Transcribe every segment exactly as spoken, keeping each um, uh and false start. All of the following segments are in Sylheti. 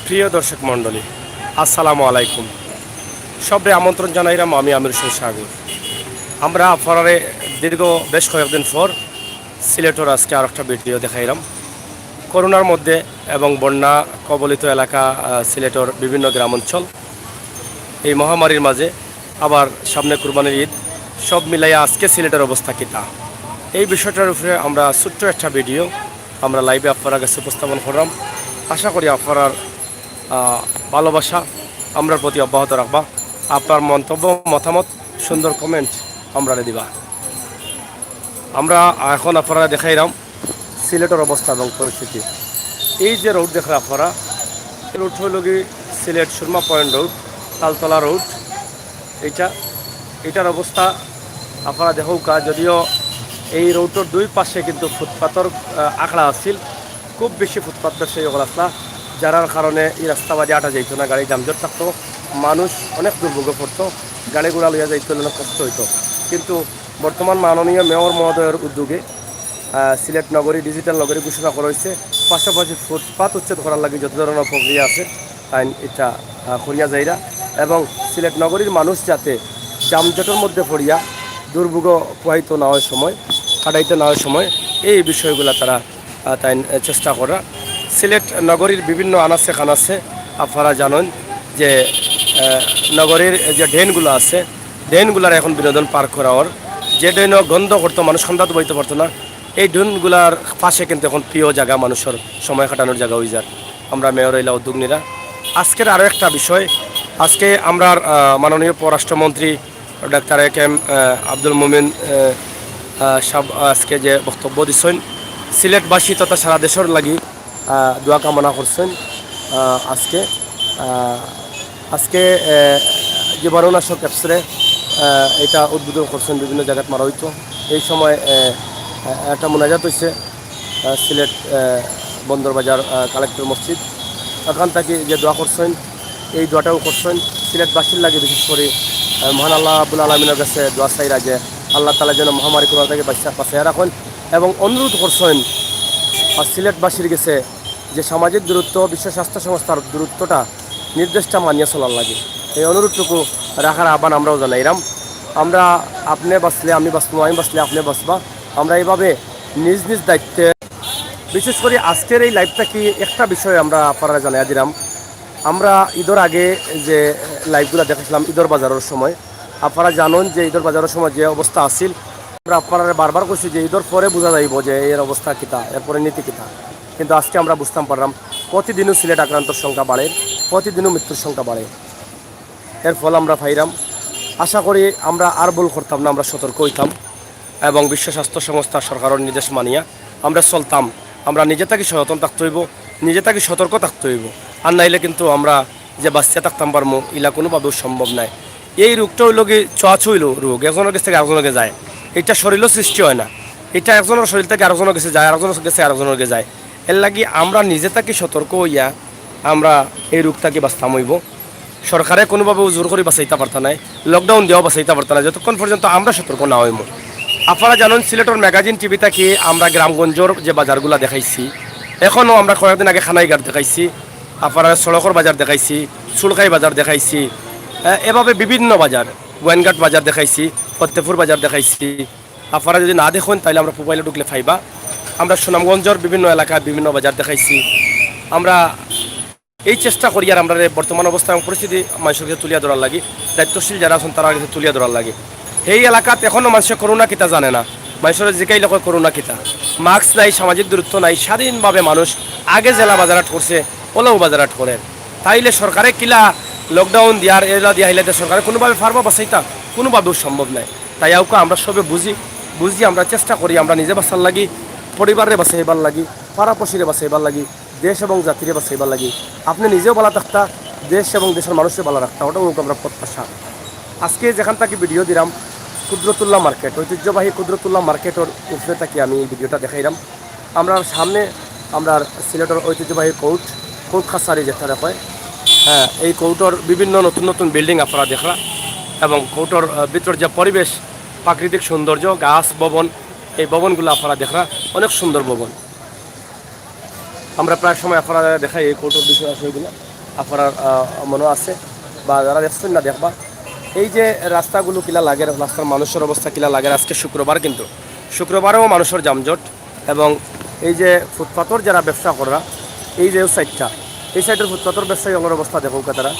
প্রিয় দর্শক মণ্ডলী, আসসালামু আলাইকুম। সবরে আমন্ত্রণ জানাইরাম আমি আমির হোসেন সাগর। আমরা আপনারারে দীর্ঘ বেশ কয়েকদিন পর সিলেটর আজকে আর একটা ভিডিও দেখাইরাম। করোনার মধ্যে এবং বন্যা কবলিত এলাকা, আহ, সিলেটর বিভিন্ন গ্রামাঞ্চল, এই মহামারীর মাঝে আবার সামনে কুরবানির ঈদ, সব মিলাইয়া আজকে সিলেটের অবস্থা কিতা, এই বিষয়টার উপরে আমরা ছোট্ট একটা ভিডিও আমরা লাইভে আপনারার কাছে উপস্থাপন করলাম। আশা করি আপনারার, আহ, ভালোবাসা আমরার প্রতি অব্যাহত রাখবা। আপনার মন্তব্য, মতামত, সুন্দর কমেন্ট আমরারে দিবা। আমরা এখন আপনারারে দেখাইরাম সিলেটর অবস্থা এবং পরিস্থিতি। এই যে রোড দেখরা আপনারা, রোড হইল কি সিলেট সুরমা পয়েন্ট রোড, তালতলা রোড। এইটা, এটার অবস্থা আপনারা দেখউক্কা। যদিও এই রোডর দুই পাশে কিন্তু ফুটপাতর, আহ, আখড়া আছিল, খুব বেশি ফুটপাত ব্যবসায়ী অকল আছলা, যারার কারণে এই রাস্তা বাদে আটা যাইতো না, গাড়ি যানজট থাকতো, মানুষ অনেক দুর্ভোগে পড়তো, গাড়ি ঘোড়া লইয়া যাইতে হলে অনেক কষ্ট হইতো। কিন্তু বর্তমান মাননীয় মেয়র মহোদয়ের উদ্যোগে, আহ, সিলেট নগরী ডিজিটাল নগরী ঘোষণা করা হয়েছে। পাশাপাশি ফুটপাত উচ্ছেদ করার লাগি যত ধরনের প্রক্রিয়া আছে, তাইন এটা, আহ, করিয়া যাইরা। এবং সিলেট নগরীর মানুষ যাতে যানজটের মধ্যে পড়িয়া দুর্ভোগ পোহাইতে না হয় সময়, কাটাইতে না হয় সময়, এই বিষয়গুলা তারা, আহ, তাইন, আহ, চেষ্টা করা। সিলেট নগরীর বিভিন্ন আনাচে কানাচে আপনারা জানেন যে, আহ, নগরীর যে ড্রেনগুলো আছে, ড্রেনগুলার এখন বিনোদন পার্ক করা ওর। যে ড্রেনও গন্ধ করতো, মানুষ খান্দা তো বইতে পারতো না, এই ড্রেনগুলার পাশে কিন্তু এখন প্রিয় জায়গা, মানুষের সময় কাটানোর জায়গা হয়ে যার। আমরা মেয়র হইলা উদ্যোগ নিরা। আজকের আরও একটা বিষয়, আজকে আমরার, আহ, মাননীয় পররাষ্ট্রমন্ত্রী ডাক্তার এ কে এম, আহ, আব্দুল মোমিন, আহ, আহ, সাহেব আজকে যে বক্তব্য দিছেন, সিলেটবাসী তথা সারা দেশের লাগি, আহ, দোয়া কামনা করছেন, আহ, আজকে, আহ, আজকে, আহ, জীবাণুনাশক এক্সরে, আহ, এটা উদ্বোধন করছেন, বিভিন্ন জায়গাত মারা হইতো। এই সময়, আহ, আহ, একটা মোনাজাত হইছে, আহ, সিলেট, আহ, বন্দরবাজার, আহ, কালেক্টর মসজিদ, ওখান থেকে যে দোয়া করছেন, এই দোয়াটাও করছেন সিলেটবাসীর লাগে। বিশেষ করে, আহ, মহান আল্লাহ রাব্বুল আলমিনের কাছে দোয়া চাইরা যে আল্লাহ তাআলা যেন মহামারী করোনা থেকে বাঁচা-, বাঁচাইয়া রাখেন, এবং অনুরোধ করছেন, আহ, সিলেটবাসীর গেছে যে সামাজিক দূরত্ব, বিশ্ব স্বাস্থ্য সংস্থার দূরত্বটা, নির্দেশটা মানিয়া চলার লাগে। এই অনুরোধটুকু রাখার আহ্বান আমরাও জানাইরাম। আমরা, আপনি বাঁচলে আমি বাঁচবো, আমি বাঁচলে আপনি বাঁচবা। আমরা এইভাবে নিজ নিজ দায়িত্বে, বিশেষ করে আজকের এই লাইভটা কি একটা বিষয় আমরা আপনারা জানাই দিলাম। আমরা ঈদের আগে যে লাইভগুলো দেখেছিলাম ঈদের বাজারের সময়, আপনারা জানেন যে ঈদের বাজারের সময় যে অবস্থা আছিল, আমরা আপনারা বারবার কইছি যে ঈদের পরে বোঝা যাইব যে এর অবস্থা কিতা, এর পরিণতি কিতা। কিন্তু আজকে আমরা বুঝতাম পারলাম, প্রতিদিনও সিলেট আক্রান্তর সংখ্যা বাড়ে, প্রতিদিনও মৃত্যুর সংখ্যা বাড়ে। এর ফল আমরা পাইরাম। আশা করি আমরা আর ভুল করতাম না, আমরা সতর্ক হইতাম এবং বিশ্ব স্বাস্থ্য সংস্থা সরকারের নির্দেশ মানিয়া আমরা চলতাম। আমরা নিজে থাকি সচেতন থাকতে হইব, নিজে থাকি সতর্ক থাকতে হইব। আর নাইলে কিন্তু আমরা যে বাঁচিয়া থাকতাম পারমু, ইলা কোনোভাবেও সম্ভব নাই। এই রোগটা হইল কি ছোঁয়াছুঁই লো-, রোগ, একজনের গেছ থেকে আরেকজনের গেছে যায়। এটা শরীরও সৃষ্টি হয় না, এটা একজনের শরীর থেকে আরেকজনের গেছে যায়, আরেকজনের গেছে আরেকজনের গেছে যায়। এর লাগি আমরা নিজে থাকি সতর্ক হইয়া আমরা এই রোগ থাকি বাঁচতাম হইব। সরকারে কোনোভাবেও জোর করি বাঁচাইতা পারতা নাই, লকডাউন দিয়াও বাঁচাইতা পারতা নাই, যতক্ষণ পর্যন্ত আমরা সতর্ক না হইমু। আপনারা জানেন, সিলেটর ম্যাগাজিন টিভি থাকি আমরা গ্রামগঞ্জর যে বাজারগুলা দেখাইছি, এখনও আমরা কয়েকদিন আগে খানাইঘাট দেখাইছি, আপনারা সড়কর বাজার দেখাইছি, সুলকাই বাজার দেখাইছি, এ-, এভাবে বিভিন্ন বাজার, গোয়াইনঘাট বাজার দেখাইছি, ফতেপুর বাজার দেখাইছি। আপনারা যদি না দেখেন, তাহলে আমরা মোবাইলে ঢুকলে পাইবা। আমরা সুনামগঞ্জর বিভিন্ন এলাকায় বিভিন্ন বাজার দেখাইছি। আমরা এই চেষ্টা করি আর আমরা বর্তমান অবস্থা এবং পরিস্থিতি মানুষের কাছে তুলিয়া ধরার লাগি, দায়িত্বশীল যারা আছেন তারা কাছে তুলিয়া ধরার লাগি। এই এলাকাত এখনো মানুষের করোনা কিতা জানে না, মানুষের জিকাইলে কয় করোনা কিতা, মাস্ক নাই, সামাজিক দূরত্ব নাই, স্বাধীনভাবে মানুষ আগে জেলা বাজারহাট করছে, ওলাও বাজারহাট করে। তাইলে সরকারে কিলা লকডাউন দিয়ার এলা দিয়া হইলে সরকারে কোনোভাবে পারবা বাঁচাইতা? কোনোভাবেও সম্ভব নাই। তাই আউকা আমরা সবে বুঝি, বুঝি আমরা চেষ্টা করি আমরা নিজে বাঁচার লাগি, পরিবাররে বাঁচাইবার লাগি, পাড়াপড়শিরে বাঁচাইবার লাগি, দেশ এবং জাতিরে বাঁচাইবার লাগি। আপনি নিজেও ভালা থাকতা, দেশ এবং দেশের মানুষরে ভালা রাখতা, ওটাও হোক আমরা প্রত্যাশা। আজকে যেখান থাকি ভিডিও দিলাম, কুদরতুল্লাহ মার্কেট, ঐতিহ্যবাহী কুদরতুল্লাহ মার্কেটর উপরে থাকি আমি এই ভিডিওটা দেখাইলাম। আমরা সামনে আমরা সিলেটর ঐতিহ্যবাহী কোর্ট, কোর্ট কাছারি যেটা হয়, হ্যাঁ, এই কোর্টর বিভিন্ন নতুন নতুন বিল্ডিং আপনারা দেখরা এবং কোর্টর, আহ, ভিতর যে পরিবেশ, প্রাকৃতিক সৌন্দর্য, গাছ, ভবন, এই ভবনগুলো আপনারা দেখরা, অনেক সুন্দর ভবন। আমরা প্রায় সময় আপনারা দেখাই এই কোর্টর বিষয় আছে ওইগুলো। আপনারার, আহ, মনো আছে বা যারা দেখছইন না দেখবা, এই যে রাস্তাগুলো কিলা লাগের, রাস্তার মানুষর অবস্থা কিলা লাগের। আজকে শুক্রবার, কিন্তু শুক্রবারেও মানুষর যানজট, এবং এই যে ফুটপাতর যারা ব্যবসা করা, এই যে সাইডটা, এই সাইডর ফুটপাতর ব্যবসায়ী অকলর অবস্থা দেখউক্কা তারা,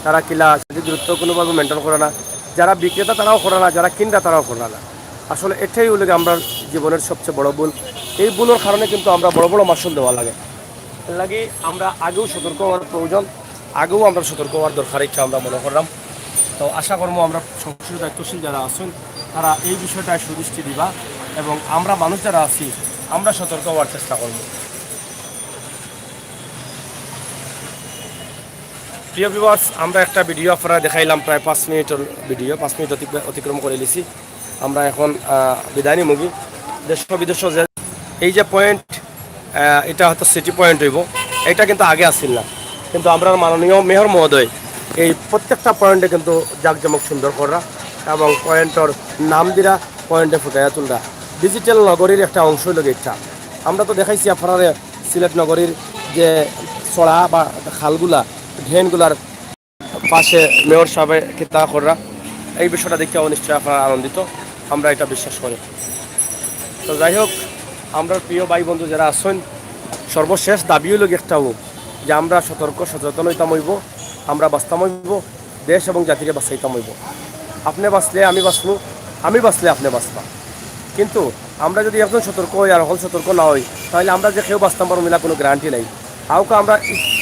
তারা কিলা সামাজিক দূরত্ব কোনোভাবে মেনটেন করে না, যারা বিক্রেতা তারাও করে না, যারা কিনরা তারাও করে না। আসলে এটাই অইলো গিয়া আমরার জীবনের সবচেয়ে বড় ভুল। এই ভুলর কারণে কিন্তু আমরা বড় বড় মাশুল দেওয়া লাগে। এর লাগি আমরা আগেও সতর্ক হওয়ার প্রয়োজন, আগেও আমরা সতর্ক হওয়ার দরকার, এটা আমরা মনো করলাম। তো আশা করমু আমরা সংশ্লিষ্ট দায়িত্বশীল যারা আছইন, তারা এই বিষয়টায় সুদৃষ্টি দিবা, এবং আমরা মানুষ যারা আছি, আমরা সতর্ক হওয়ার চেষ্টা করমু। প্রিয় ভিউয়ার্স, আমরা একটা ভিডিও আপনারারে দেখাইলাম, প্রায় পাঁচ মিনিটর ভিডিও, পাঁচ মিনিট অতিক্র-, অতিক্রম করিলিছি। আমরা এখন, আহ, বিদায় নিমুগি। দেশ বিদেশ যে এই যে পয়েন্ট, আহ, এটা হয়তো সিটি পয়েন্ট অইবো, এটা কিন্তু আগে আছিল না, কিন্তু আমরার মাননীয় মেয়র মহোদয় এই প্রত্যেকটা পয়েন্টে কিন্তু জাঁকজমক সুন্দর কররা এবং পয়েন্টর নাম দিরা, পয়েন্টে ফুটাইয়া তুলরা। ডিজিটাল নগরীর একটা অংশ অইলো গিয়া এটা। আমরা তো দেখাইছি আপনারারে সিলেট নগরীর যে ছড়া বা খালগুলা, ড্রেনগুলার পাশে মেয়র সাহেবে কিতা কররা, এই বিষয়টা দেখিয়াও নিশ্চয়ই আপনারা আনন্দিত, আমরা এটা বিশ্বাস করি। তো যাই হোক, আমরার প্রিয় ভাই বন্ধু যারা আছইন, সর্বশেষ দাবি অইলো গিয়া একটাউ যে আমরা সতর্ক সচেতন অইতাম অইবো, আমরা বাঁচতাম অইবো, দেশ এবং জাতিরে বাঁচাইতাম অইবো। আপনে বাঁচলে আমি বাঁচমু, আমি বাঁচলে আপনে বাঁচবা। কিন্তু আমরা যদি একজন সতর্ক অই আর হকল সতর্ক না অই, তাইলে আমরা যে কেউ বাঁচতাম পারমু ইলা কোনো গ্যারান্টি নাই। আউক্কা আমরা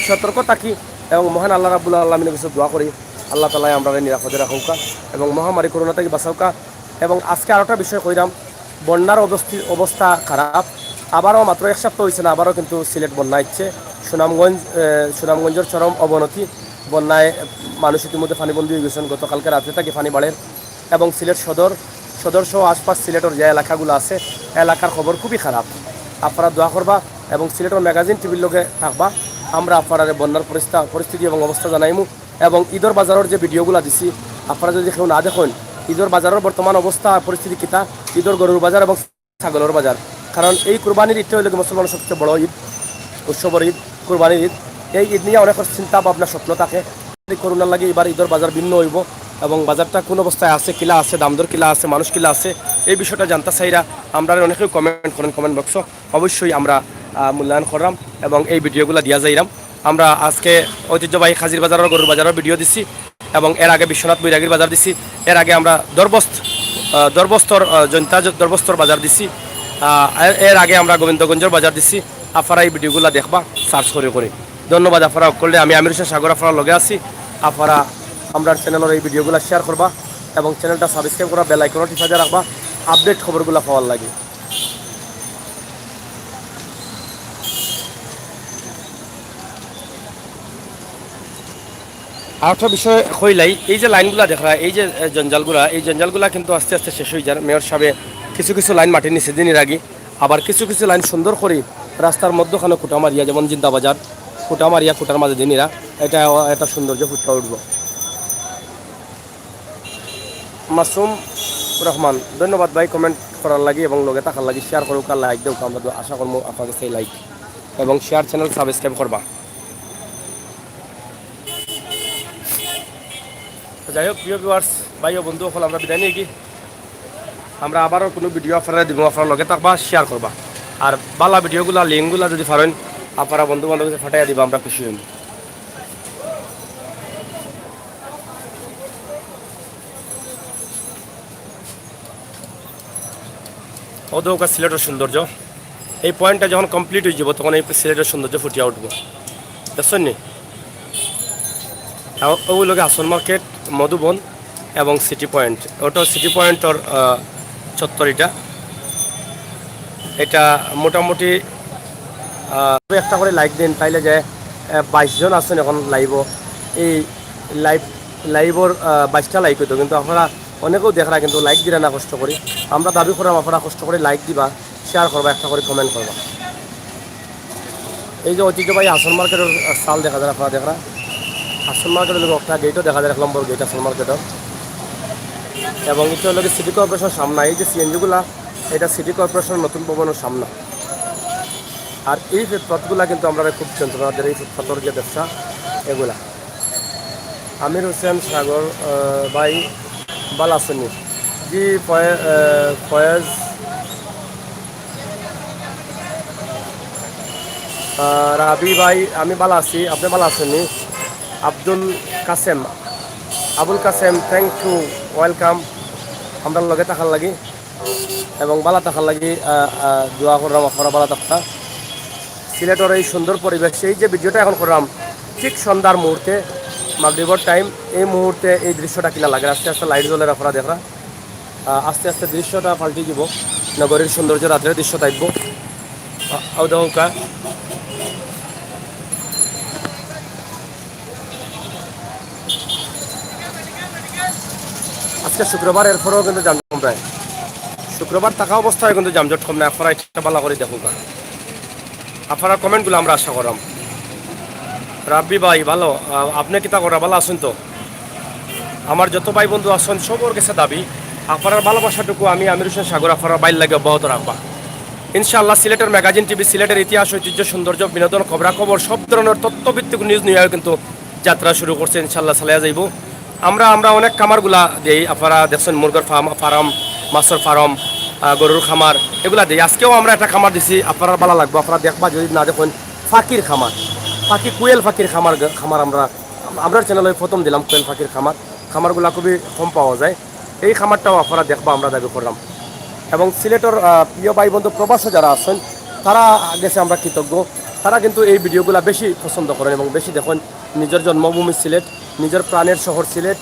সতর্ক থাকি এবং মহান আল্লাহ রাব্বুল আলামিনর কাছে দোয়া করি, আল্লাহ তাআলায় আমরারে নিরাপদে রাখউক্কা এবং মহামারী করোনা থাকি বাঁচাউক্কা। এবং আজকে আরোটা বিষয় কইরাম, বন্যার অবস্থি-, অবস্থা খারাপ। আবারও মাত্র এক সপ্তাহ অইছে না, আবারও কিন্তু সিলেট বন্যা আইছে। সুনামগঞ্জ, এ, সুনামগঞ্জর চরম অবনতি, বন্যায় মানুষ ইতিমধ্যে পানিবন্দী অইগেছইন। গতকালকে রাত্রে থাকি পানি বাড়ের এবং সিলেট সদর, সদর সহ আশপাশ সিলেটর যে এলাকাগুলা আছে, এলাকার খবর খুবই খারাপ। আপনারা দোয়া করবা এবং সিলেটর ম্যাগাজিন টিভির লগে থাকবা। আমরা আপনারারে বন্যার পরিস্থা-, পরিস্থিতি এবং অবস্থা জানাইমু। এবং ঈদর বাজারর যে ভিডিওগুলা দিছি, আপনারা যদি কেউ না দেখইন, ঈদর বাজারর বর্তমান অবস্থা পরিস্থিতি কিতা, ঈদর গরুর বাজার এবং ছাগলর বাজার। কারণ এই কুরবানির ঈদটা অইলো গিয়া মুসলমানর সবচেয়ে বড় ঈদ, উৎসবর ঈদ, কুরবানির ঈদ। এই ঈদ নিয়া অনেকর চিন্তা ভাবনা স্বপ্ন থাকে। এই করোনার লাগি এবার ঈদর বাজার ভিন্ন অইবো এবং বাজারটা কোন অবস্থায় আছে, কিলা আছে, দামদর কিলা আছে, মানুষ কিলা আছে, এই বিষয়টা জানতা চাইরা আমরারে অনেকেউ কমেন্ট করইন কমেন্ট বক্সো। অবশ্যই আমরা, আহ, মূল্যায়ন কররাম এবং এই ভিডিওগুলা দিয়া যাইরাম। আমরা আজকে ঐতিহ্যবাহী খাজির বাজারর গরুর বাজারর ভিডিও দিছি এবং এর আগে বিশ্বনাথ বৈরাগীর বাজার দিছি। এর আগে আমরা দরবস্ত, আহ, দরবস্তর, আহ, জৈন্তা জ-, দরবস্তর বাজার দিছি। আহ, এর, এর আগে আমরা গোবিন্দগঞ্জর বাজার দিছি। আপনারা এই ভিডিওগুলা দেখবা সার্চ করি করি। ধন্যবাদ আপনারা হকলরে। আমি আমির হোসেন সাগর, আপনারার লগে আছি। আপনারা আমরার চ্যানেলর এই ভিডিওগুলা শেয়ার করবা এবং চ্যানেলটা সাবস্ক্রাইব করা, বেল আইকনও টিপা দিয়া রাখবা আপডেট খবরগুলা পাওয়ার লাগি। আরেকটা বিষয় কইলাই, এই যে লাইনগুলা দেখরা, এই যে, এ, জঞ্জালগুলা, এই জঞ্জালগুলা কিন্তু আস্তে আস্তে শেষ অইযার। মেয়র সাবে কিছু কিছু লাইন মাটির নিচেদি নিরাগি, আবার কিছু কিছু লাইন সুন্দর করি রাস্তার মধ্যখানো খুঁটা মারিয়া, যেমন জিন্দা বাজার, খুঁটা মারিয়া খুঁটার মাঝেদি নিরা, এটা একটা সৌন্দর্য ফুটিয়া উঠবো। মাসুম রহমান, ধন্যবাদ ভাই কমেন্ট করার লাগি এবং লগে থাকার লাগি। শেয়ার করউক্কা, লাইক দেউক্কা, আমরা তো আশা করমু আপনার কাছে লাইক এবং শেয়ার, চ্যানেল সাবস্ক্রাইব করবা। তো যাই হোক, প্রিয় ভিউয়ার্স, ভাই ও বন্ধু হকল, আমরা বিদায় নিগি। আমরা আবারও কোনো ভিডিও আপনারারে দিমু, আপনারা লগে থাকবা, শেয়ার করবা। আর ভালা ভিডিওগুলা, লিঙ্কগুলা যদি পারইন, আপনারা বন্ধু বান্ধব ফাটাইয়া দিবা, আমরা খুশি অইমু। অউ দেখউক্কা সিলেটর সৌন্দর্য। এই পয়েন্টটা যখন কমপ্লিট অইযিবো, তখন এই সিলেটর সৌন্দর্য ফুটিয়া উঠবো। দেখছইন নি? অউ অইলো গিয়া হাছন মার্কেট, মধুবন এবং সিটি পয়েন্ট। অটা সিটি পয়েন্টর, আহ, চত্বর ইটা। এটা মোটামুটি, আহ, একটা করি লাইক দিন, তাইলে যে, আহ, বাইশ জন আছইন এখন লাইভো, এই লাইভ, লাইভর, আহ, বাইশটা লাইক অইতো, কিন্তু আপনারা অনেকেউ দেখরা, কিন্তু লাইক দিরা না কষ্ট করি। আমরা দাবি কররাম আপনারা কষ্ট করি লাইক দিবা, শেয়ার করবা, একটা করি কমেন্ট করবা। এই যে ঐতিহ্যবাহী হাছন মার্কেটর, আহ, চাল দেখা যার, আপনারা দেখরা হাছন মার্কেটর লগে একটা গেটও দেখা যার, এক নম্বর গেট হাছন মার্কেটর। এবং ইটা অইলো গিয়া সিটি কর্পোরেশনর সামনা। এই যে সিএনজিগুলা, এটা সিটি কর্পোরেশনর নতুন ভবনর সামনা। আর এই ফুটপাতগুলা কিন্তু আমরারে খুব যন্ত্রণা দের, এই ফুটপাতর যে ব্যবসা, এগুলা। আমির হোসেন সাগর, আহ, ভাই, ভালা আছইন নি? জি, ফয়ে-, আহ, ফয়েজ, আহ, রাবি ভাই, আমি ভালা আছি, আপনে ভালা আছইন নি? আব্দুল কাসেম, আবুল কাসেম, thank you, welcome আমরার লগে থাকার লাগি এবং ভালা থাকার লাগি, আহ, আহ, দোয়া কররাম আপনারা ভালা থাকতা। সিলেটর এই সুন্দর পরিবেশ, এই যে ভিডিওটা এখন কররাম ঠিক সন্ধ্যার মুহূর্তে, মাগরিবর টাইম, এই মুহূর্তে এই দৃশ্যটা কিলা লাগে, আস্তে আস্তে লাইট জ্বলের, আপনারা দেখরা। আহ, আস্তে আস্তে দৃশ্যটা পাল্টি দিব, নগরীর সৌন্দর্য রাত্রের দৃশ্য থাকবো। আ-, আউদা উকা। আজকে শুক্রবার, এরপরেও কিন্তু যানজট কম নাই। শুক্রবার থাকা অবস্থায় কিন্তু যানজট কম নাই। আপনারা এটা ভালা করি দেখউক্কা। আপনারার কমেন্টগুলা আমরা আশা কররাম। রাব্বি ভাই, ভালা, আ-, আপনে কিতা কররা, ভালা আছইন তো? আমার যত ভাই বন্ধু আছইন, সবর গেছে দাবি, আপনারার ভালোবাসাটুকু আমি আমির হোসেন সাগর আপনারার ভাইর লাগি অব্যাহত রাখবা। ইনশাআল্লাহ, সিলেটের ম্যাগাজিন টিভি, সিলেটের ইতিহাস, ঐতিহ্য, সৌন্দর্য, বিনোদন, খবরাখবর, সব ধরনের তথ্যভিত্তিক নিউজ নিয়া কিন্তু যাত্রা শুরু করছে। ইনশাআল্লাহ, চালাইয়া যাইবো। আমরা, আমরা অনেক খামারগুলা দেই, আপনারা দেখছইন, মুরগার ফার্ম, ফার্ম, মাছর ফার্ম, আহ, গরুর খামার, এগুলা দেই। আজকেও আমরা একটা খামার দিছি, আপনারার ভালা লাগবো, আপনারা দেখবা, যদি না দেখইন, পাখির খামার, পাখি, কোয়েল পাখির খামার, খামার আমরা, আমরার চ্যানেলে প্রথম দিলাম কোয়েল পাখির খামার। খামারগুলা খুবই কম পাওয়া যায়, এই খামারটাও আপনারা দেখবা, আমরা দাবি কররাম। এবং সিলেটর, আহ, প্রিয় ভাই বন্ধু প্রবাসে যারা আছইন, তারার গেছে আমরা কৃতজ্ঞ। তারা কিন্তু এই ভিডিওগুলা বেশি পছন্দ করইন এবং বেশি দেখইন। নিজর জন্মভূমি সিলেট, নিজর প্রাণের শহর সিলেট,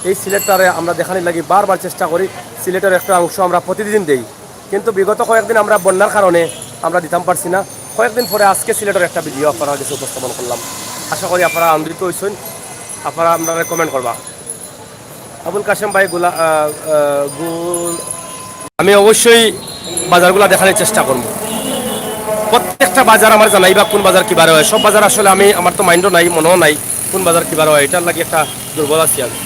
এই সিলেটটারে আমরা দেখানির লাগি বারবার চেষ্টা করি। সিলেটর একটা অংশ আমরা প্রতিদিন দেই, কিন্তু বিগত কয়েকদিন আমরা বন্যার কারণে আমরা দিতাম পারছি না। কয়েকদিন পরে আজকে সিলেটর একটা ভিডিও আপনারার গেছে উপস্থাপন করলাম। আশা করি আপনারা আনন্দিত অইছইন, আপনারা আমরারে কমেন্ট করবা। আবুল কাশেম ভাই গুলা-, আহ, আহ, গুল-, আমি অবশ্যই বাজারগুলা দেখানির চেষ্টা করমু। প্রত্যেকটা বাজার আমারে জানাইবা, কোন বাজার কিবারে অয়। সব বাজার আসলে আমি, আমার তো মাইন্ডও নাই, মনেও নাই, কোন বাজার কিবারে অয়, এটার লাগি একটা দুর্বল আছি আমি।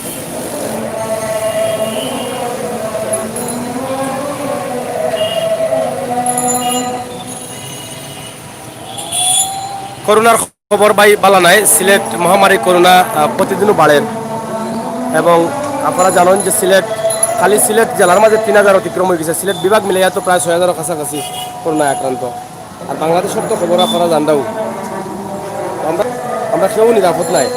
করোনার খবর ভাই ভালা নাই, সিলেট মহামারী করোনা, আহ, প্রতিদিনও বাড়ের। এবং আপনারা জানইন যে সিলেট, খালি সিলেট জেলার মাঝে তিন হাজার অতিক্রম অইগেছে, সিলেট বিভাগ মিলাইয়া তো প্রায় ছয় হাজারর কাছাকাছি করোনায় আক্রান্ত। আর বাংলাদেশর তো খবর আপনারা জানরাউ, আমরা, আমরা কেউ নিরাপদ নাই।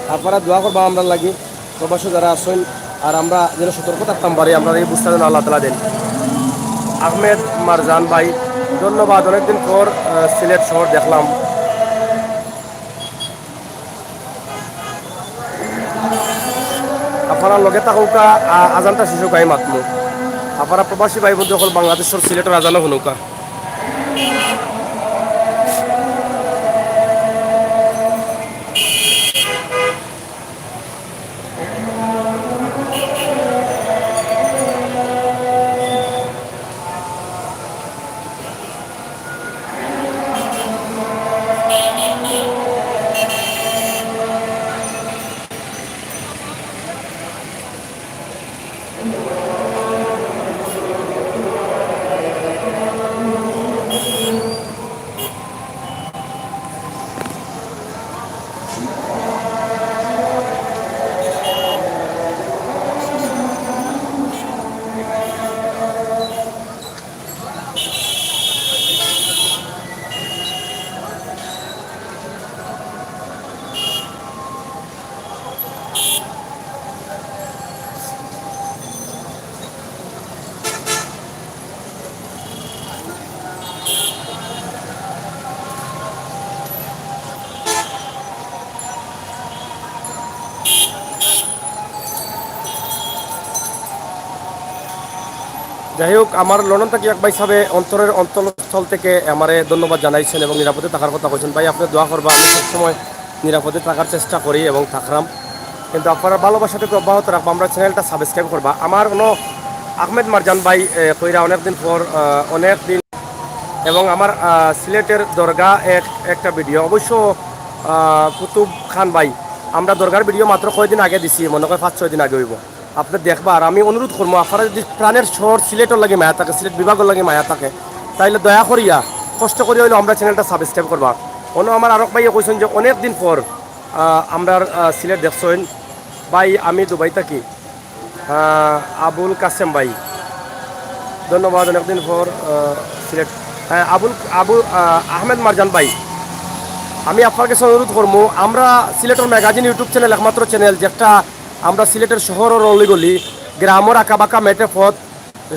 আপনারা দোয়া করবা আমরার লাগি। প্রবাসে যারা আছইন, আর আমরা যেন সতর্ক থাকতাম পারি, আমরারে এই বুঝটা যেন আল্লাহ তাআলা দেইন। আহমেদ মারজান ভাই, ধন্যবাদ, অনেকদিন পর, আহ, সিলেট শহর দেখলাম। আপনারা লগে থাকউক্কা, আ-, আজানটা শেষ অউক, আমি মাতমু। আপনারা প্রবাসী ভাই বন্ধু অকল বাংলাদেশর সিলেটর আজানও হুনউক্কা। যাই হোক, আমার লন্ডন থাকি এক ভাই সাহেবে অন্তরের অন্তঃস্থল থেকে আমারে ধন্যবাদ জানাইছইন এবং নিরাপদে থাকার কথা কইছইন। ভাই, আপনে দোয়া করবা, আমি সবসময় নিরাপদে থাকার চেষ্টা করি এবং থাকরাম। কিন্তু আপনারার ভালোবাসাটুকু অব্যাহত রাখবা, আমরার চ্যানেলটা সাবস্ক্রাইব করবা। আমার অনো আহমেদ মারজান ভাই, এ, কইরা অনেকদিন পর, আহ, অনেকদিন, এবং আমার, আহ, সিলেটের দরগা এক, একটা ভিডিও অবশ্য, আহ, কুতুব খান ভাই, আমরা দরগার ভিডিও মাত্র কয়দিন আগে দিছি, মনে হয় পাঁচ ছয় দিন আগে অইবো। আপনে দেখবা, আর আমি অনুরোধ করমু, আপনারা যদি প্রাণের শহর সিলেটর লাগি মায়া থাকে, সিলেট বিভাগর লাগি মায়া থাকে, তাইলে দয়া করিয়া, কষ্ট করিয়া অইলেও আমরার চ্যানেলটা সাবস্ক্রাইব করবা। অনো আমার আরক ভাইয়ে কইছইন যে অনেক দিন পর আহ, আমরার, আহ, সিলেট দেখছইন ভাই, আমি দুবাই থাকি। আহ, আবুল কাসেম ভাই, ধন্যবাদ, অনেকদিন পর, আহ, সিলেট। হ্যাঁ, আবুল, আবু, আহ, আহমেদ মারজান ভাই, আমি আপনার কাছে অনুরোধ করবো, আমরা সিলেটের ম্যাগাজিন YouTube চ্যানেল, একমাত্র চ্যানেল যেটা আমরা সিলেটের শহরের অলিগলি, গ্রামের আঁকাবাঁকা মেঠে পথ,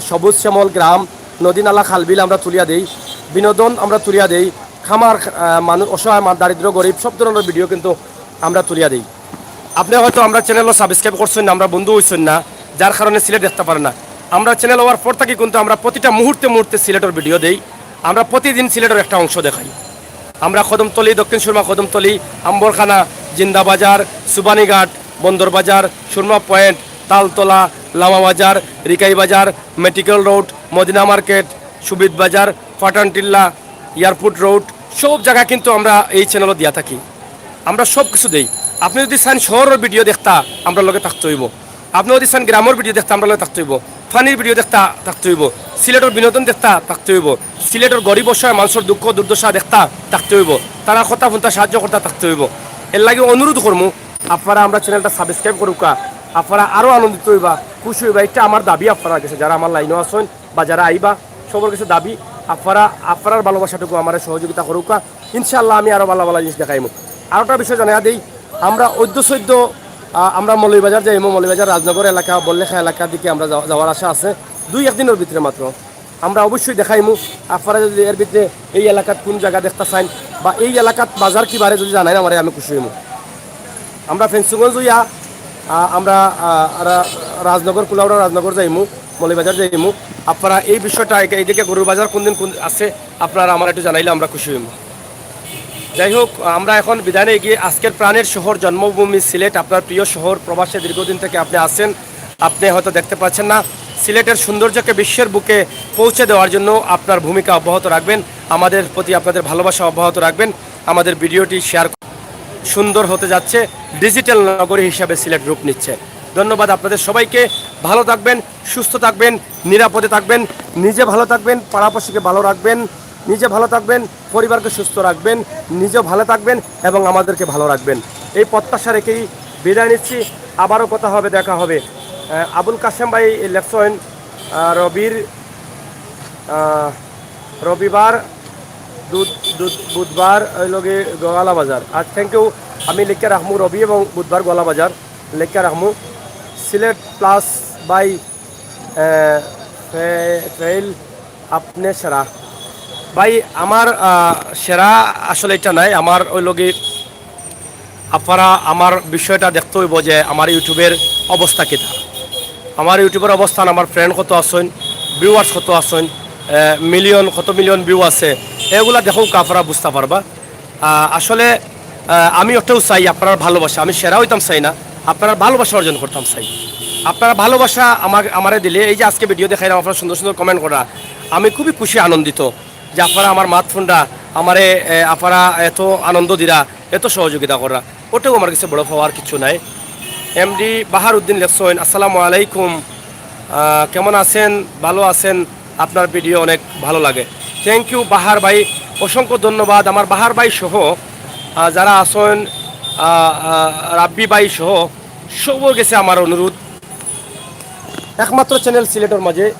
সবুজ শ্যামল গ্রাম, নদী নালা খালবিল আমরা তুলিয়া দেই, বিনোদন আমরা তুলিয়া দেই, খামার, আহ, মানুষ, অসহায় মা-, দারিদ্র গরিব সব ধরনের ভিডিও কিন্তু আমরা তুলিয়া দেই। আপনি হয়তো আমরা চ্যানেলও সাবস্ক্রাইব করছেন না, আমরা বন্ধু হইছেন না, যার কারণে সিলেট দেখতে পারেন না। আমরা চ্যানেল হওয়ার পর থাকি কিন্তু আমরা প্রতিটা মুহূর্তে মুহূর্তে সিলেটের ভিডিও দেই। আমরা প্রতিদিন সিলেটের একটা অংশ দেখাই। আমরা কদমতলি, দক্ষিণ সুরমা কদমতলি, আম্বরখানা, জিন্দাবাজার, সুবানীঘাট, বন্দরবাজার, সুরমা পয়েন্ট, তালতলা, লামাবাজার, রিকাই বাজার, medical road, Medina market, Subid বাজার, পাঠানটিল্লা, এয়ারপোর্ট রোড, সব জায়গা কিন্তু আমরা এই চ্যানেলও দিয়া থাকি। আমরা সব কিছু দেই। আপনি যদি চান শহরের ভিডিও দেখতা, আমরা লগে থাকতে হইব। আপনি যদি চান গ্রামের ভিডিও দেখতা, আমরা লগে থাকতে হইব। ফানির ভিডিও দেখতা থাকতে হইব। সিলেটের বিনোদন দেখতা থাকতে হইব। সিলেটের গরিব অসহায় মানুষের দুঃখ দুর্দশা দেখতা থাকতে হইব। তারা কথা শুনতা সাহায্য করতা থাকতে হইব। এর লাগি অনুরোধ করমু, আপনারা আমরা চ্যানেলটা সাবস্ক্রাইব করুকা। আপনারা আরও আনন্দিত হইবা, খুশি হইবা। এটা আমার দাবি আপনারা গেছে, যারা আমার লাইনও আছেন বা যারা আইবা, সবার গেছে দাবি, আপনারা, আপনারার ভালোবাসাটুকু আমার সহযোগিতা করুকা। ইনশাআল্লাহ আমি আরও ভালো ভালো জিনিস দেখাইমু। আর একটা বিষয় জানাই দেই, আমরা অদ্য সদ্য, আহ, আমরা মৌলভীবাজার যাইমু, মৌলভীবাজার রাজনগর এলাকা, বল্লেখা এলাকার দিকে আমরা যাওয়া-, যাওয়ার আশা আছে দুই এক দিনের ভিতরে মাত্র। আমরা অবশ্যই দেখাইমু। আপনারা যদি এর ভিতরে এই এলাকাত কোন জায়গা দেখতে চান বা এই এলাকাত বাজার কি বারে যদি জানাইন আমারে, আমি খুশি হইমু। আমরা ফেঞ্চুগঞ্জ হইয়া, আহ, আমরা, আহ, রা-, রাজনগর, কুলাউড়া রাজনগর যাইমু, মৌলভীবাজার যাইমু। আপনারা এই বিষয়টা একে-, এইদিকে গরুর বাজার কোন দিন কোন আছে, আপনারা আমার একটু জানাইলে আমরা খুশি হইমু। যাই হোক, আমরা এখন বিদায় নিয়ে গিয়ে আজকের প্রাণের শহর, জন্মভূমি সিলেট, আপনার প্রিয় শহর, প্রবাসে দীর্ঘদিন থেকে আপনি আছেন, আপনি হয়তো দেখতে পাচ্ছেন না। সিলেটের সৌন্দর্যকে বিশ্বের বুকে পৌঁছে দেওয়ার জন্য আপনার ভূমিকা অব্যাহত রাখবেন, আমাদের প্রতি আপনাদের ভালোবাসা অব্যাহত রাখবেন, আমাদের ভিডিওটি শেয়ার সুন্দর হতে যাচ্ছে, ডিজিটাল নগরী হিসাবে সিলেট রূপ নিচ্ছে। ধন্যবাদ আপনাদের সবাইকে, ভালো থাকবেন, সুস্থ থাকবেন, নিরাপদে থাকবেন, নিজে ভালো থাকবেন, পাড়াপড়শিকে ভালো রাখবেন, নিজে ভালো থাকবেন, পরিবারকে সুস্থ রাখবেন, নিজেও ভালো থাকবেন এবং আমাদেরকে ভালো রাখবেন। এই প্রত্যাশা রেখেই বিদায় নিচ্ছি, আবারও কথা হবে, দেখা হবে। আহ, আবুল কাশেম ভাই লেখছেন, আহ, রবির, আহ, রবিবার, দুধ, দুধ, বুধবার ওই লগে গোয়ালা বাজার। আর থ্যাংক ইউ, আমি লেখা রাখমু রবি এবং বুধবার গোয়ালা বাজার লেখা রাখমু। সিলেট প্লাস বাই, আহ, ফে-, ফেইল আপনি সেরা। ভাই, আমার, আহ, সেরা আসলে এটা নাই, আমার ওই লগে আপনারা আমার বিষয়টা দেখতে হইব যে আমার ইউটিউবের অবস্থা কিতা। আমার ইউটিউবের অবস্থান, আমার ফ্রেন্ড কত আছেন, ভিউয়ার্স কত আছেন, আহ, মিলিয়ন, কত মিলিয়ন ভিউ আছে, এগুলা দেখো আপনারা বুঝতে পারবা। আহ, আসলে, আহ, আমি ওটাও চাই আপনার ভালোবাসা, আমি সেরা হইতাম চাই না, আপনার ভালোবাসা অর্জন করতাম চাই। আপনার ভালোবাসা আমার, আমারে দিলে, এই যে আজকে ভিডিও দেখাইলাম, আপনারা সুন্দর সুন্দর কমেন্ট করা, আমি খুবই খুশি, আনন্দিত যে আপনারা আমার মাত ফোনটা আমারে, এ, আপনারা এত আনন্দ দিরা, এত সহযোগিতা করা, ওটাও আমার কাছে বড় পাওয়ার কিছু নাই। এমডি বাহার উদ্দিন লেখছেন, "আসসালামু আলাইকুম, আহ, কেমন আছেন? ভালো আছেন? আপনার ভিডিও অনেক ভালো লাগে।" থ্যাংক ইউ বাহার ভাই, অসংখ্য ধন্যবাদ। আমার বাহার ভাই সহ, আহ, যারা আছেন, আহ, আহ, রাব্বি ভাই সহ সবর গেছে আমার অনুরোধ, একমাত্র চ্যানেল সিলেটের মাঝে,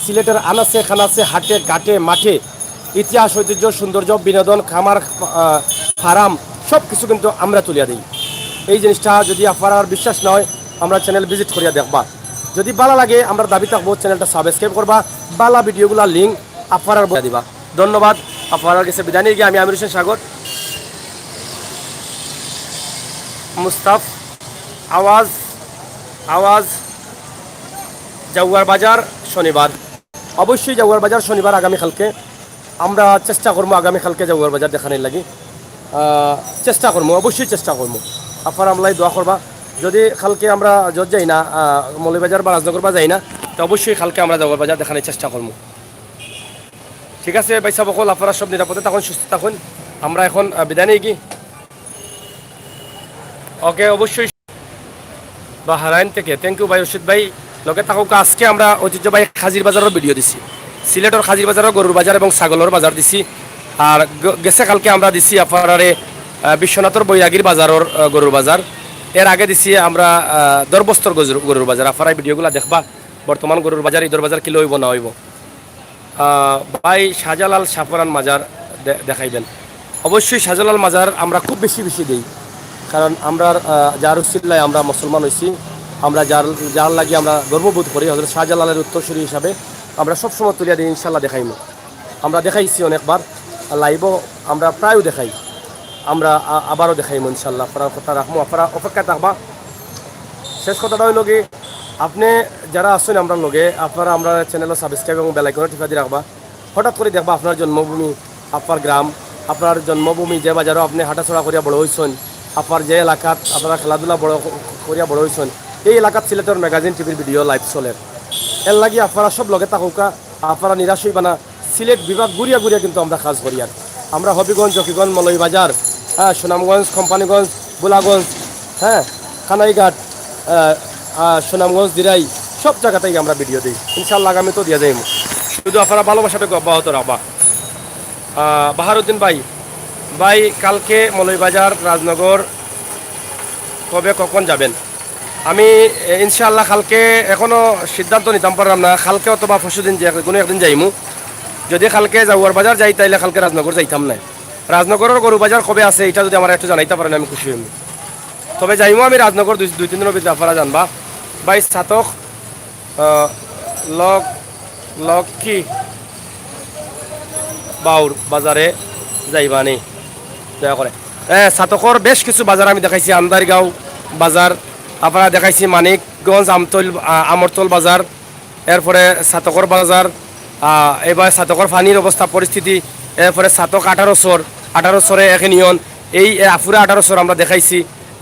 সিলেটের আনাচে কানাচে, হাটে ঘাটে মাঠে ইতিহাস, ঐতিহ্য, সৌন্দর্য, বিনোদন, খামার, আহ, ফার্ম সব কিছু কিন্তু আমরা তুলিয়া দিই। এই জিনিসটা যদি আপনার বিশ্বাস না হয়, আমরা চ্যানেল ভিজিট করিয়া দেখবা। যদি ভালো লাগে, আমরা দাবি থাকবো চ্যানেলটা সাবস্ক্রাইব করবা, ভালো ভিডিওগুলা লিঙ্ক আপনার দিবা। ধন্যবাদ। আপনার কাছে বিদায় নিয়ে গিয়ে আমি আমির হোসেন সাগর, মুস্তাফ, আওয়াজ, আওয়াজ, জাউয়ার বাজার শনিবার। অবশ্যই জাউয়ার বাজার শনিবার আগামীকালকে। আমরা চেষ্টা করবো আগামীকালকে জাউয়ার বাজার দেখানোর লাগি। আহ, চেষ্টা করবো, অবশ্যই চেষ্টা করবো। আপনারা আমলাই দোয়া করবা। যদি কালকে আমরা যত যাই না, আহ, মৌলভীবাজার বা রাজনগর বা যাই না, তো অবশ্যই কালকে আমরা জাউয়ার বাজার দেখানোর চেষ্টা করবো। ঠিক আছে ভাই সাহেব, অকল আপনারা সব নিরাপদে থাকুন, সুস্থ থাকুন। আমরা এখন, আহ, বিদায় নিয়ে কি? ওকে, অবশ্যই। বাহরাইন থেকে। থ্যাংক ইউ ভাই রশিদ ভাই। লগে থাকুক। আজকে আমরা ঐতিহ্যবাহী খাজির বাজারের ভিডিও দিছি, সিলেটের খাজির বাজারের গরুর বাজার এবং ছাগলের বাজার দিছি। আর গ-, গেছে কালকে আমরা দিছি আপনারারে আহ, বিশ্বনাথর বৈরাগীর বাজারর, আহ, গরুর বাজার। এর আগে দিছি আমরা, আহ, দরবস্তর গজুর-, গরুর বাজার। আপনারা এই ভিডিওগুলা দেখবা, বর্তমান গরুর বাজার, ঈদর বাজার কিলা অইবো না অইবো। আহ, ভাই শাহজালাল শাহপরান মাজার দে-, দেখাইবেন। অবশ্যই শাহজালাল মাজার আমরা খুব বেশি বেশি দেই, কারণ আমরার, আহ, যার উসিলায় আমরা মুসলমান অইছি, আমরা যার, যার লাগি আমরা গর্ববোধ করি, হযরত শাহজালালের উত্তরসূরি হিসাবে আমরা সবসময় তুলিয়া দিই, ইনশাল্লাহ দেখাইমু। আমরা দেখাইছি অনেকবার, লাইভও আমরা প্রায়ও দেখাই, আমরা আ-, আবারও দেখাইমু ইনশাল্লাহ। আপনারা কথা রাখমু, আপনারা অপেক্ষায় থাকবা। শেষ কথাটা অইলো কি, আপনে যারা আছইন আমরার লগে, আপনারা আমরার চ্যানেলও সাবস্ক্রাইব এবং বেল আইকনও টিপা দি রাখবা। হঠাৎ করি দেখবা আপনার জন্মভূমি, আপনার গ্রাম, আপনার জন্মভূমি, যে বাজারো আপনে হাঁটাচলা করিয়া বড় অইছইন, আপনার যে এলাকাত আপনারা খেলাধুলা বড় ক-, করিয়া বড় অইছইন, এই এলাকাত সিলেটর ম্যাগাজিন, টিভির ভিডিও লাইভ চলের। এর লাগি আপনারা সব লগে থাকউক্কা, আপনারা নিরাশ অইবা না। সিলেট বিভাগ ঘুরিয়া ঘুরিয়া কিন্তু আমরা কাজ করিয়ার। আমরা হবিগঞ্জ, জকিগঞ্জ, মৌলভীবাজার, হ্যাঁ, সুনামগঞ্জ, কোম্পানীগঞ্জ, ভোলাগঞ্জ, হ্যাঁ, কানাইঘাট, আহ, আহ, সুনামগঞ্জ, দিরাই, সব জাগাতেই আমরা ভিডিও দেই। ইনশাল্লাহ আগামীতেও দিয়া যাইমু, শুধু আপনারা ভালোবাসাটাকে অব্যাহত রাখবা। আহ, বাহারুদ্দিন ভাই, ভাই কালকে মৌলভীবাজার, রাজনগর কবে কখন যাবেন? আমি, এ, ইনশাআল্লাহ কালকে এখনো সিদ্ধান্ত নিতাম পারলাম না, কালকে অথবা পরশুদিন যে কোনো একদিন যাইমু। যদি কালকে জাউয়ার বাজার যাই, তাইলে কালকে রাজনগর যাইতাম না। রাজনগরর গরু বাজার কবে আছে, ইটা যদি আমারে একটু জানাইতা পারেন, আমি খুশি অইমু। তবে যাইমু আমি রাজনগর দুই, দুই তিন দিনর ভিতরে, আপনারা জানবা। ভাই ছাতক, আহ, লক-, লক্ষ্মী বাউর বাজারে যাইবানি, দয়া করে। এ, ছাতকর বেশ কিছু বাজার আমি দেখাইছি, আন্দারগাঁও বাজার, আপনারা দেখাইছি মানিকগঞ্জ আমতল, আ, আমরতল বাজার, এরপরে ছাতকর বাজার, আ, এবার ছাতকর পানির অবস্থা পরিস্থিতি, এরপরে ছাতক আঠারো সর, আঠারো সরে এক ইউনিয়ন, এই, এ, আফুরা আঠারো সর আমরা দেখাইছি।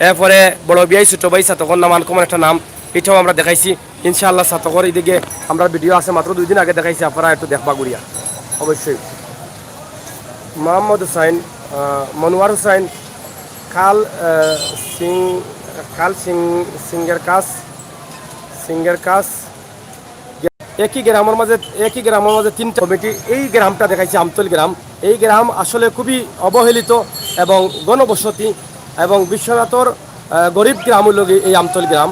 এরপরে বড় বিয়াই ছোট ভাই ছাতকর নাম আনকমন একটা নাম, এটাও আমরা দেখাইছি। ইনশাআল্লাহ ছাতকর এদিকে আমরা ভিডিও আছে, মাত্র দুই দিন আগে দেখাইছি, আপনারা একটু দেখবা ঘুরিয়া অবশ্যই। মোহাম্মদ হুসাইন, আহ, মনোয়ার হুসাইন, খাল, আহ, সিং, খাল সিং, সিংহের কাছ, সিংহের কাছ। একই গ্রামর মাঝে, একই গ্রামর মাঝে তিনটা কমিটি। এই গ্রামটা দেখাইছি আমতল গ্রাম। এই গ্রাম আসলে খুবই অবহেলিত এবং গণবসতি এবং বিশ্বনাথর, আহ, গরিব গ্রাম অইলো গি এই আমতল গ্রাম।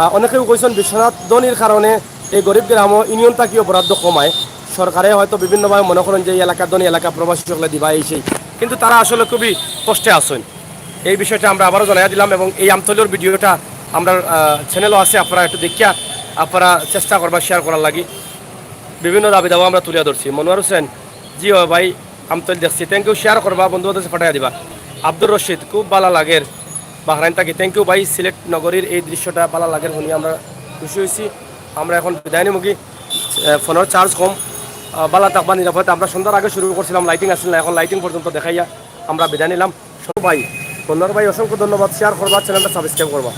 আহ, অনেকেও কইছইন বিশ্বনাথ ধনীর কারণে এই গরিব গ্রামও ইউনিয়ন থাকিও বরাদ্দ কমায়। সরকারে হয়তো বিভিন্নভাবে মনে করইন যে এই এলাকার ধনী এলাকা প্রবাসী সকলে দিবা এই সেই, কিন্তু তারা আসলে খুবই কষ্টে আছইন। এই বিষয়টা আমরা আবারও জানাইয়া দিলাম এবং এই আমতলর ভিডিওটা আমরার, আহ, চ্যানেলও আছে, আপনারা একটু দেখিয়া আপনারা চেষ্টা করবা শেয়ার করার লাগি। বিভিন্ন দাবি দাবা আমরা তুলিয়া ধরছি। মনোয়ার হোসেন, জি ও ভাই, আমতল দেখছি, thank you, শেয়ার করবা, বন্ধু বান্ধব পাঠাইয়া দিবা। আব্দুর রশিদ, খুব ভালা লাগের বাহরাইন থাকি, thank you ভাই, সিলেট নগরীর এই দৃশ্যটা ভালা লাগের, হুনি আমরা খুশি অইছি। আমরা এখন বিদায় নিমুগি, আহ, ফোনর চার্জ কম, আহ, ভালা থাকবা নিরাপদে। আমরা সন্ধ্যার আগে শুরু করছিলাম, লাইটিং আছিল না, এখন লাইটিং পর্যন্ত দেখাইয়া আমরা বিদায় নিলাম। সব ভাই, মনোয়ার ভাই, অসংখ্য ধন্যবাদ, শেয়ার করবা, চ্যানেলটা সাবস্ক্রাইব করবা।